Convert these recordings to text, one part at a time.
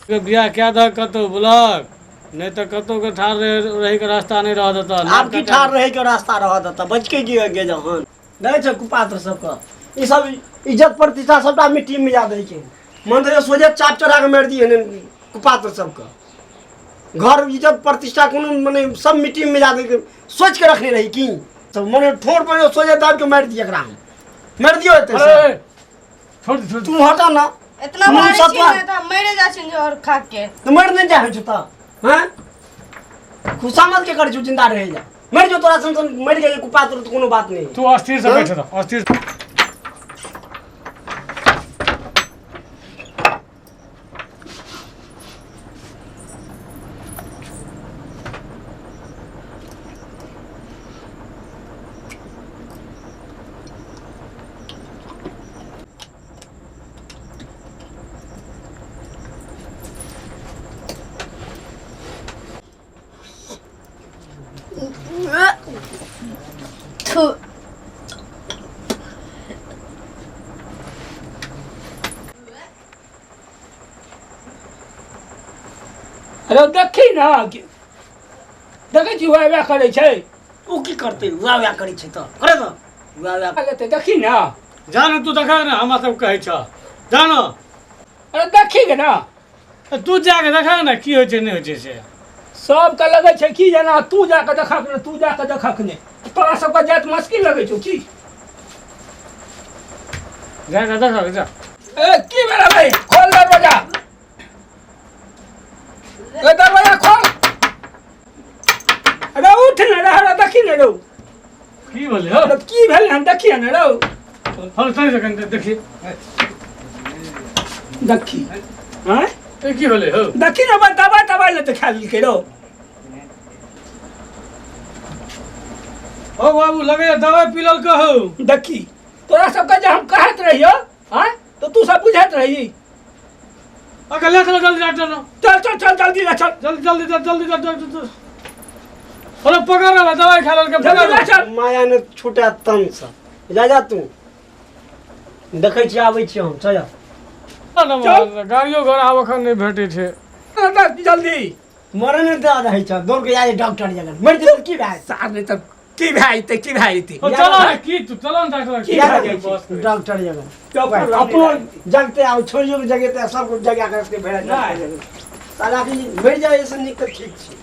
के बियाह कए दहक कतौ बुझलक नहि तऽ कतौ के ठाढ़ रहै के रास्ता नहि रह देतह। आब की ठाढ़ रहै के रास्ता रह देतह, बचके की गे जहन देखै छै कुपात्र सबके ई सब इज्जत प्रतिष्ठा सबटा मिट्टी में मिला दै छै। मन तऽ सोझे चाप चढ़ा के मारि दिए ने कुपात्र सबके। घर इज्जत प्रतिष्ठा कोनो मने सब मिट्टी में मिला दै के सोच के रखने रही की सब मने ठोर पर सोझे दाब के मारि दिए एकरा, हम मारि दियो एते से। अरे, छोड़ दे, छोड़ दे। तू हटा ना। इतना मुँह भारी छी सतुआ- ने तऽ मरे जाइ छी जहर खा के। तो मर नहीं जाए छौ तऽ हैं खुशामद के कर छौ जिंदा रह जा मर जो तोरा सन सन मर गए कुपात्र तो कोनो बात नहीं। तू अस्थिर से बैठ रह, अस्थिर। थू। अरे देखी ना, देखै छी वएह वएह करै छै। ओ की करतै, वएह वएह करै छै तऽ करे तऽ वएह वएह लेतै। देखी ना। जा ने तू देखा ने, हमरा सब कहै छह जा ने। अरे देखी के ना। तू जाके देखा ने की होइ छै नहि होइ छै से। सबके लगै छै की जेना तू जाके देखक ने, तू जाके देखक ने, तोरा सबके जाइत मुश्किल लगै छौ की? जाके देखक जा। ए की भेलै भाई, खोल दरवाजा। ए दरवाजा खोल। अरे उठ ने रे, अरे देखी ने रौ। की भेलै हौ? अरे की भेलै हम देखिए ने रौ। हम सही से कनि देखी। देखी। आँय? ए की भेलै हौ? देखी ने, बस दबाइ तबाइ ले तऽ खा लेलकै रौ। हौ बाबू, लगैया दबाइ पी लेलकै हौ। देखी तोरा सबके जे हम कहैत रहियौ आँय, तऽ तू सब बुझैत रही। अगर ले चलो जल्दी डॉक्टर लग। चल चल चल जल्दी ले चल। जल्दी जल्दी चल, जल्दी चल, जल्दी चल। अरे पकड़ रहा दवाई खा लेलकै, जल्दी पकड़। ले चल। माया ने छूटा तन से। जा जा तू, देखै छी आबै छी हम, चल जा। चल। गाड़ियो घोड़ा आब एखन नहि भेटै छै। जल्दी। मरे नहि दऽ रहै छ, दौड़ के जा डॉक्टर जगह। मरि जेतै की भए? सार नहि तऽ की भए जेतै, की भए जेतै? ओ चलो ने, की तू चलो ने डॉक्टर की भए जाइ छै? डॉक्टर जगह। डॉक्टर अपनो जगते आ छोड़ियो के जगेते आ सब जगा के भेड़ा नहि। साला की मरि जाए से नीक तऽ ठीक छै।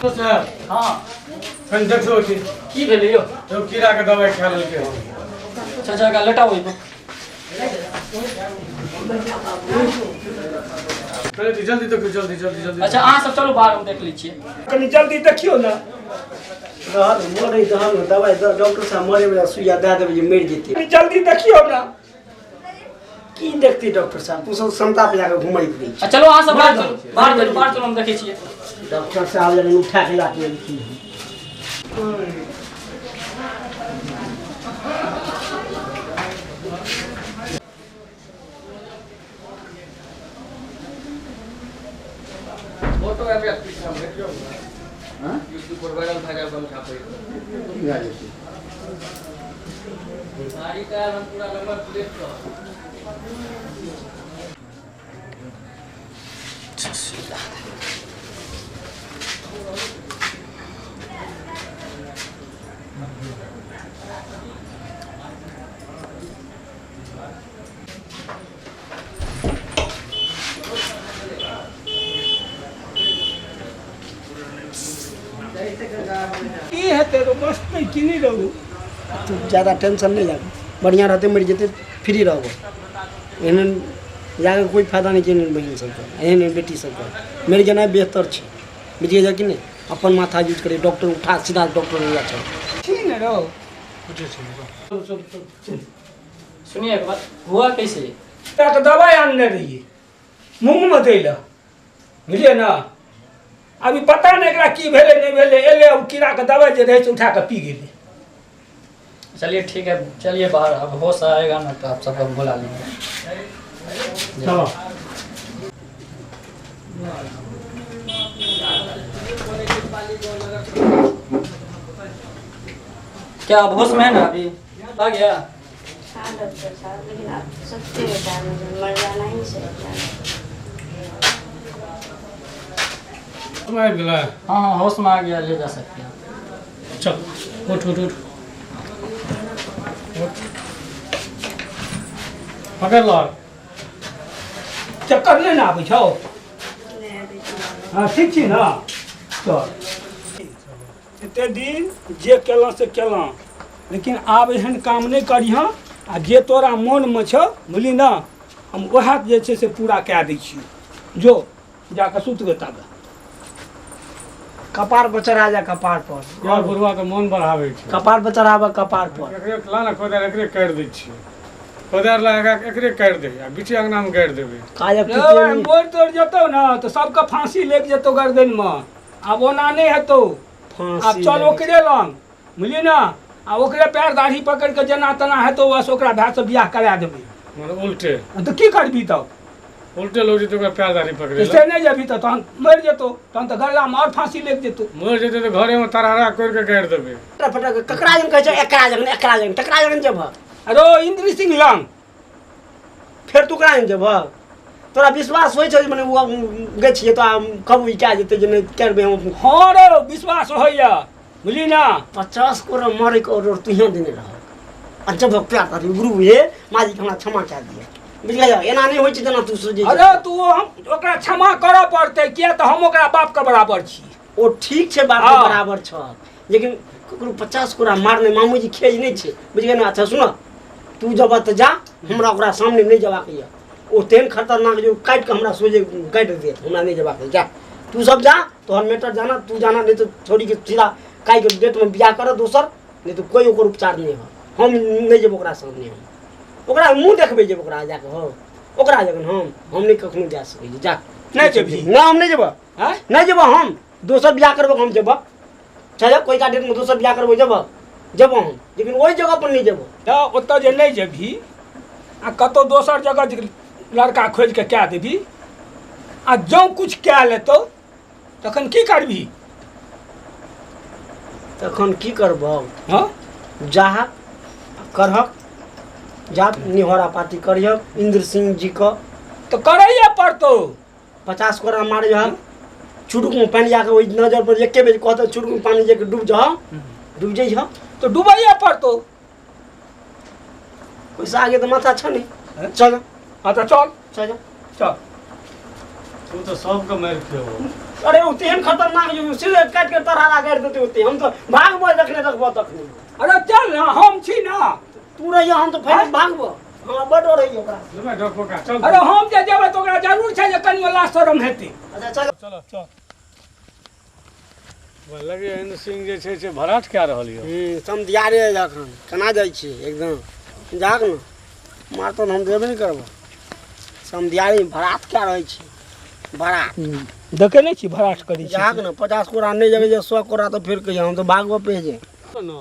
साहब। हाँ। कनि देखो की। की भेलै यौ? यौ कीड़ा के दवाई खा लेलकै हन। अच्छा, अच्छा, एकरा लेटाउ ओहिपर। कनि जल्दी देखो, जल्दी जल्दी जल्दी। अच्छा अहाँ सब चलू बाहर, हम देख लै छियै। कनि जल्दी देखियौ ने। रहल मरै दहल ने दवाइ दऽ, डॉक्टर साहब मरे वाला सुइया दए देबै जे मरि जेतै। कनि जल्दी देखियौ ने। की देखतै डॉक्टर साहब, तू सब समता पे जाके घुमैत रहै छी। अच्छा, चलू अहाँ सब बाहर चलू, बाहर चलू, बाहर चलू, हम देखै छियै। डॉक्टर साहब जखन उठा के लाके एलखिन हन। फोटो आबि जायत पीछा में, देखियौ ने। यूट्यूब पर वायरल भए जायत गमछा पहिर। की भए जेतै? गाड़ी का हम पूरा नंबर प्लेट पर। की हेतै रौ, बचतै कि नहि रौ? तू ज्यादा टेंशन नहि लाग, बढ़िआँ रहतै, मरि जेतै फ्री रहबो। एहन जाके कोइ फायदा नहि छै एहन बहिन सबके, एहन एहन बेटी सबके मरि जेनाइ बेहतर छै, बुझि गेलियै कि नहि? अपन माथा यूज करी, डॉक्टर उठा सीधा डॉक्टर लग चल। ठीक ने रौ? सुनिए एक बात, हुआ कैसे? एकटा दवाइ आनने रहियै मूँगमे दै लए, बुझलियै ने? अभी पता नहि एकरा की भेलै नहि भेलै, एलै ओ कीड़ाके दवाइ जे रहै छै उठा कऽ पी गेलै। चलिए ठीक है, चलिए बाहर, अब होश आएगा ना तो आप सबको बुला लेंगे। चलो। क्या अब होश में है ना? अभी आ गया? हाँ डॉक्टर साहब, लेकिन आप सत्य बताएं मुझे, मर जाना ही सही जाना। आबि गेलै? हाँ हाँ, होश में आ गया, ले जा सकते हैं। चल, उठ उठ उठ उठ। पकड़ लो। चक्कर नहि ने आबै छौ? नहीं अभी तो। हँ, ठीक छी ने? चल, एते दिन जे केलहुँ से केलहुँ, लेकिन आब एहन काम नहि करिहँ। आ जे तोरा मोनमे छौ, बुझली ने, हम वएह जे छै से पूरा कए दै छियौ। जो, जाकऽ सुत गे ताबे। कपार पर चढ़ा जा, कपार पर। यार, बुढ़वा के मोन बढ़ाबै छै। कपार पर चढ़ाबऽ, कपार पर। एकरे ला ने कोदारि, एकरे काटि दै छियै। कोदारि लगा कऽ एकरे काटि दे आ बीचे अंगनामे गाड़ि देबै। काजक यौ, मोड़ तोड़ जेतौ ने तऽ सबके फांसी लागि जेतौ गर्दनमे। आब ओना नहि हेतौ। आब चल ओकरे लग, बुझली ने, आ ओकरे पैर दाढ़ी पकड़ि कऽ जेना तेना हेतौ, बस ओकरा भायसँ बियाह करा देबै। मने उल्टे? तऽ की करबी तब? उल्टे लोग जेतै ओकरा पैर दाढ़ी पकड़े? से नहि जेबही तऽ तहन मरि जेतौ, तहन तऽ गल्लामे आओर फांसी लागि जेतौ। मरि जेतै तऽ घरेमे तरहरा कोरि कऽ गाड़ि देबै। फटक ककरा जन कहै छै, एकरा जन, एकरा जन, तकरा जन जेबह? अरे, इंद्र सिंह लंग। फेर तू ककरा जन जेबह? तोरा विश्वास होइ छौ जे मने ओ गै छियै तऽ कब ई कए जेतै जे नहि करबै हम? हँ रे, विश्वास होइया, बुझली ने। 50 करोड़ मरैके ऑर्डर तुहियो देने रह आ जब प्यार तारी गुरु हे माजी के हमरा क्षमा कए दिअ, बुझलियै? एना नहि होइ छै जेना तू सोचै अरे तू, हम ओकरा क्षमा करऽ पड़तै, किया तऽ हम ओकरा बापके बराबर छी। ओ ठीक छै, बाप के बराबर छ, लेकिन ककरो 50 कोड़ा मारने मामूजी खेज नहि छै, बुझ गेल ने? अच्छा सुन, तू जब तऽ जा, हमरा ओकरा सामने नहि जबाक यऽ। ओ तेहन खतरनाक जे ओ काटि कऽ हमरा सोझे काटि देत। हमरा नहि जबाक यऽ, जा, तू सब जा, तोहर मैटर जाना, तू जाना, नहि तऽ छोड़ीके सीधा काल्हिके डेटमे बियाह करऽ दोसर, नहि तऽ कोइ ओकर उपचार नहि हो। हम नहि जेबै ओकरा सामने, हम ओकरा मुँह देखबै जेबै ओकरा जाकऽ हो ओकरा जखन हम नहि कखनो जा सकै छी, जा। नहि जेबही? नहि, हम नहि जेबै। आँय? नहि जेबै हम। दोसर बियाह करबै हम जेबै। चल, कोई का डेटमे दोसर बियाह करबै, जेबै, जेबै हम, लेकिन ओहि जगह पर नहि जेबै। तऽ ओतऽ जे नहि जेबही आ कतहु दोसर जगह जे लड़का खोजि कऽ कए देबही आ जँ किछु कए लेतौ, तखन की करबही? तखन की करबौ? हँ। जाहक करहक, जा, निहोरा पाती करिहक इंद्र सिंह जी के। तऽ करैए पड़तौ। 50 कोड़ा मारिहक, चुरुकमे पानि जाके ओहि नजर पर एके बेर कहतौ, चुरुकमे पानि जाके डूब जाह, डूब जइह। तऽ डूबैए पड़तौ। ओहिसँ आगे तऽ माथा छ नहि, चल। हँ, तऽ चल। चल। चल। तू तऽ सबके मारि खेबो। अरे, ओ तेहन खतरनाक जे सीधे काटि के तरहारा गाड़ि देतै ओते। हम तऽ भागबो जखने देखबो तखने। अरे चल ने, हम छी ने। तू रहियो, हम तऽ फेर भागबो, हमरा बड डर होइए ओकरा। लेबै डरपोका, चल। अरे, हम जे जेबै तऽ ओकरा जरूर छै जे कनियो लाज शरम हेतै। अच्छा, चल। चलो। चल। लगैए इंद्र सिंह जे छै से भराठ कए रहल यऽ। हूँ, समधियारे जखन केना जाइ छियै एकदम, जाक ने मारतो हम देबे नहि करबो। समधियारी भरात कए रहै छी भरात। देखै नहि छी, भराठ करै छी। जाक ने, 50 कोड़ा नहि जगह जे 100 कोड़ा तऽ फेर कहियो हम तऽ भागबो पेजे। ने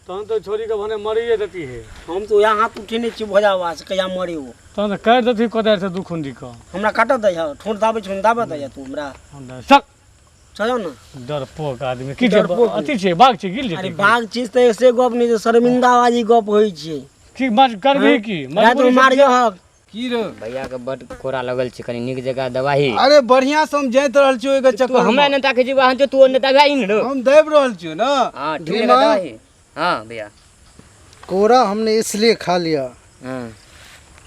तहन तऽ छोड़ीके भने मरिए देती हे। हम तऽ उएह हाथ उठेने छी भोजा बाबा से, कहिया मरे ओ। तहन तऽ काटि देती कोदारि से दू खुंडी कऽ। हमरा काटऽ दैह, ठोर दाबै छौ, दाबऽ दैह तू हमरा। चल। चलो ने। डरपोक आदमी की छै? डरपोक। अथी छै, बाघ छै, गिल अरे जेतै। बाघ चीज तऽ से गप नहि छै, शर्मिंदाबाजी गप होइ छै। की मार करबही की? रातिमे मारियो हक। की रे? भैया के बड कोरा लगल छै, कनी नीक जगह दवाही। अरे, बढ़िया से हम जाइत रहल छी ओहिके तू चक्कर। हमरा नहि ताकै छी वाहन, तू ओन्ने दवाही ने रो। हम दाबि रहल छियौ ने। हाँ, ठीक भीमा, जगह दवाही। हाँ भैया। कोरा हमने इसलिए खा लिया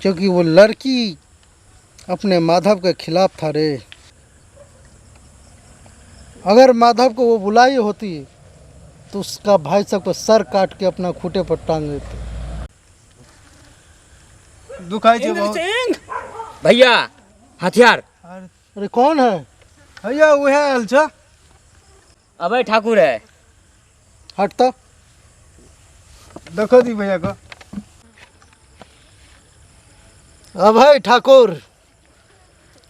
क्योंकि वो लड़की अपने माधव के खिलाफ था रे। अगर माधव को वो बुलाई होती तो उसका भाई सबको सर काट के अपना खूंटे पर टांग देते। दुखाइ छै इंद्र बहुत। सिंह। भैया, हथियार। अरे, कौन है? हैया, उएह आयल छ। अभय ठाकुर है। हट तो। देखो दी भैया को। अभय ठाकुर,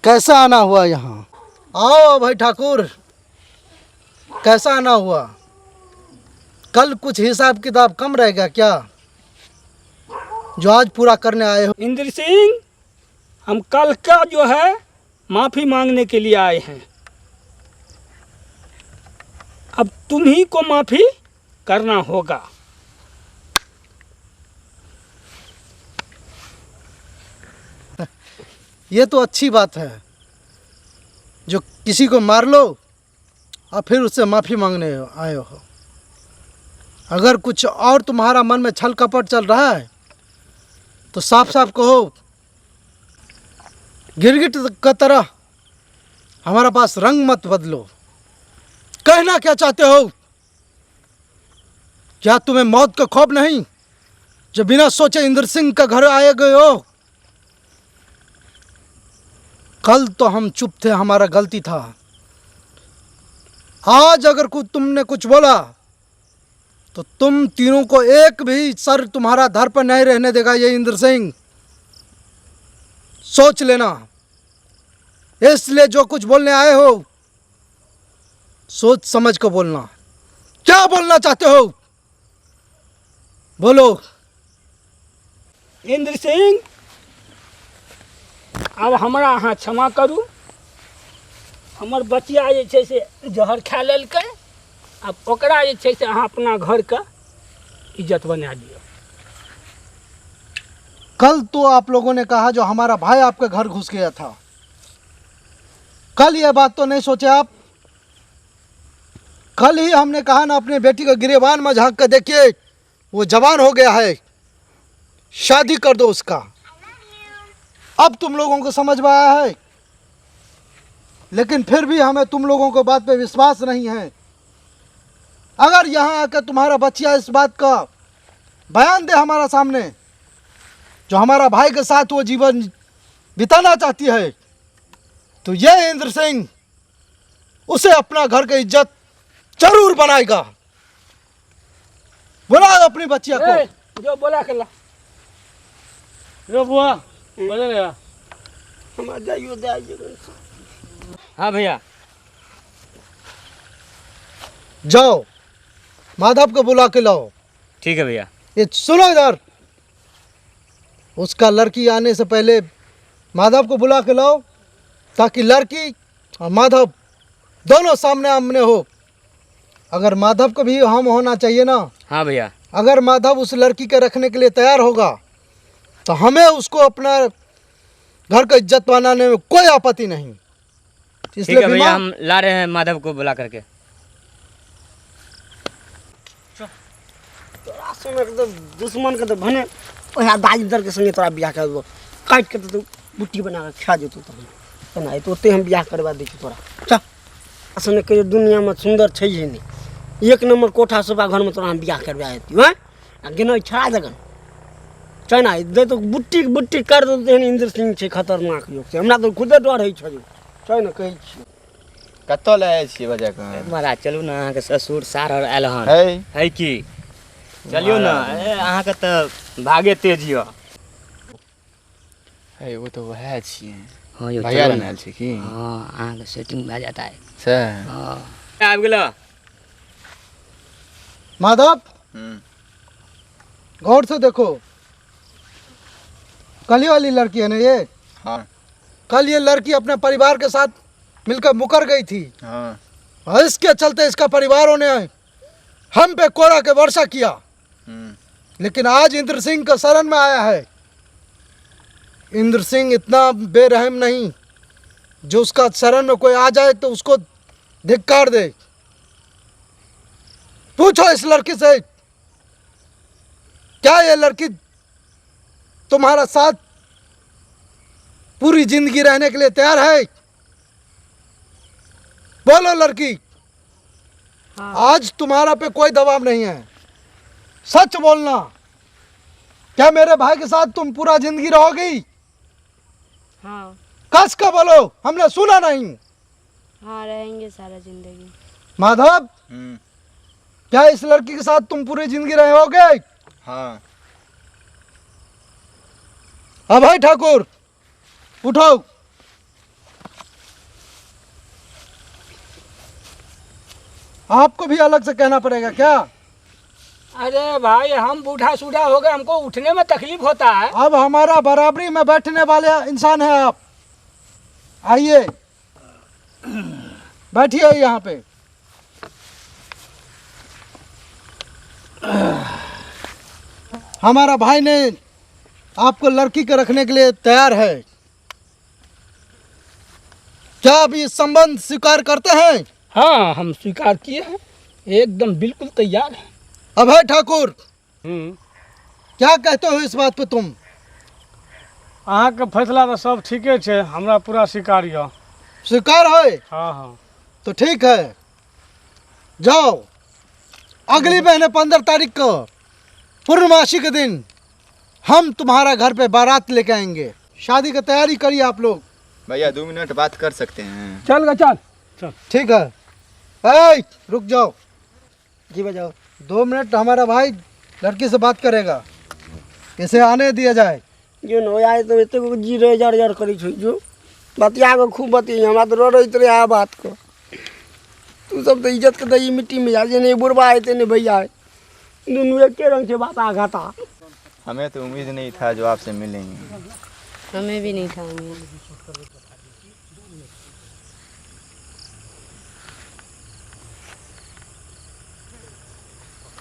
कैसा आना हुआ यहाँ? आओ अभय ठाकुर, कैसा आना हुआ? कल कुछ हिसाब किताब कम रह गया क्या, जो आज पूरा करने आए हो? इंद्र सिंह, हम कल का जो है माफी मांगने के लिए आए हैं। अब तुम ही को माफी करना होगा। ये तो अच्छी बात है जो किसी को मार लो और फिर उससे माफ़ी मांगने आए हो। अगर कुछ और तुम्हारा मन में छल कपट चल रहा है तो साफ साफ कहो। गिरगिट का तरह हमारा पास रंग मत बदलो। कहना क्या चाहते हो? क्या तुम्हें मौत का खौफ नहीं जो बिना सोचे इंद्र सिंह का घर आए गए हो? कल तो हम चुप थे, हमारा गलती था। आज अगर कुछ तुमने कुछ बोला तो तुम तीनों को एक भी सर तुम्हारा धर पर नहीं रहने देगा ये इंद्र सिंह। सोच लेना। इसलिए जो कुछ बोलने आए हो सोच समझ को बोलना। क्या बोलना चाहते हो बोलो। इंद्र सिंह, आब हमरा अहाँ क्षमा करू। हमर बचिया जे छै से जहर खा लेलकै। आब ओकरा जे छै से अहाँ अपना घरके इज्जत बना दियौ। कल तो आप लोगों ने कहा जो हमारा भाई आपके घर घुस गया था, कल ये बात तो नहीं सोचे आप। कल ही हमने कहा ना अपने बेटी को गिरेबान में झांक कर देखिए, वो जवान हो गया है, शादी कर दो उसका। अब तुम लोगों को समझ में आया है, लेकिन फिर भी हमें तुम लोगों को बात पे विश्वास नहीं है। अगर यहाँ आकर तुम्हारा बच्चा इस बात का बयान दे हमारा सामने, जो हमारा भाई के साथ वो जीवन बिताना चाहती है, तो ये इंद्र सिंह उसे अपना घर की इज्जत जरूर बनाएगा। बुलाओ अपनी बच्चिया को। जो बोला के ला। यो बुआ बोले रे। हमरा जाइयो जाइयो। हाँ भैया जाओ माधव को बुला के लाओ। ठीक है भैया। ये सुनो इधर, उसका लड़की आने से पहले माधव को बुला के लाओ, ताकि लड़की और माधव दोनों सामने आमने हो। अगर माधव को भी हम होना चाहिए ना। हाँ भैया। अगर माधव उस लड़की के रखने के लिए तैयार होगा तो हमें उसको अपना घर का इज्जत बनाने में कोई आपत्ति नहीं। ठीक है भैया, हम ला रहे हैं माधव को बुला करके। तोरा संगे तो दुश्मन के तो भने ओएह दादी के संगे तोरा बियाह कर देबो, काटि के तो बुट्टी बना के खा जेतौ। तहन केना हेतौ? ओते हम बियाह करवा दै छी तोरा। चल असलमे कहियो दुनियामे सुन्दर छैहे नहि। एक नंबर कोठा सोफा घरमे तोरा हम बियाह करवा देतियौ। हँ आ गेना छड़ा जगन चना दे तो बुट्टी बुट्टी कर दो। तेहन इंद्र सिंह छै खतरनाक लोक छै, हमरा तो खुदे डर होइ छै। छै ने कहै छियै। कतऽ लए आयल छियै बजा कऽ? महाराज चलू ने, अहाँके ससुर सार आर आयल हन। है है की? चलियौ ने, अहाँके तऽ भागे तेज यऽ। है ओ तऽ वएह छियै। हाँ यौ, भैया चलू लग ने। आयल छै की? हाँ, अहाँके सेटिंग भए जाता है। सएह। हाँ आबि गेल। माधव गौर से देखो, कल वाली लड़की है ना ये? हाँ। कल ये लड़की अपने परिवार के साथ मिलकर मुकर गई थी। हाँ। और इसके चलते इसका परिवारों ने हम पे कोरा के वर्षा किया। लेकिन आज इंद्र सिंह का शरण में आया है। इंद्र सिंह इतना बेरहम नहीं जो उसका शरण में कोई आ जाए तो उसको धिक्कार दे। पूछो इस लड़की से, क्या ये लड़की तुम्हारा साथ पूरी जिंदगी रहने के लिए तैयार है? बोलो लड़की। हाँ। आज तुम्हारा पे कोई दबाव नहीं है, सच बोलना। क्या मेरे भाई के साथ तुम पूरा जिंदगी रहोगी? हाँ। कस का बोलो, हमने सुना नहीं। हाँ रहेंगे सारा जिंदगी। माधव, क्या इस लड़की के साथ तुम पूरी जिंदगी रहोगे? हाँ। अभय ठाकुर उठो। आपको भी अलग से कहना पड़ेगा क्या? अरे भाई हम बूढ़ा सूढ़ा हो गए, हमको उठने में तकलीफ होता है। अब हमारा बराबरी में बैठने वाले इंसान है आप। आइए बैठिए यहाँ पे। हमारा भाई ने आपको लड़की के रखने के लिए तैयार है। क्या आप ये संबंध स्वीकार करते हैं? हाँ, हम स्वीकार किए हैं, एकदम बिल्कुल तैयार हैं। अभय ठाकुर, क्या कहते हो इस बात पे तुम? अहाँके फैसला तऽ सब ठीके छै, हमरा पूरा स्वीकार यऽ। स्वीकार है? हाँ हाँ। तो ठीक है, जाओ। अगली महीने 15 तारीख को पूर्णमासी के दिन हम तुम्हारा घर पे बारात लेके आएंगे। शादी की तैयारी करिए आप लोग। भैया 2 मिनट बात कर सकते हैं? चल गा चल। ठीक है। ए, रुक जाओ। जी बजाओ। 2 मिनट हमारा भाई लड़की से बात करेगा, इसे आने दिया जाए। जो न आए तो एते जी रहे जर जर करै छौ, जो बतिया के खूब बतिया, हमरा तऽ रड़ैत रहे आ बात को। तू सब तऽ इज्जत के दही मिट्टी में जा, जे नहीं बुढ़बा हेतै नहीं भैया है, दुनू एके रंग छै बाता घाटा। हमें तो उम्मीद नहीं था जो आपसे मिलेंगे। हमें भी नहीं था उम्मीद।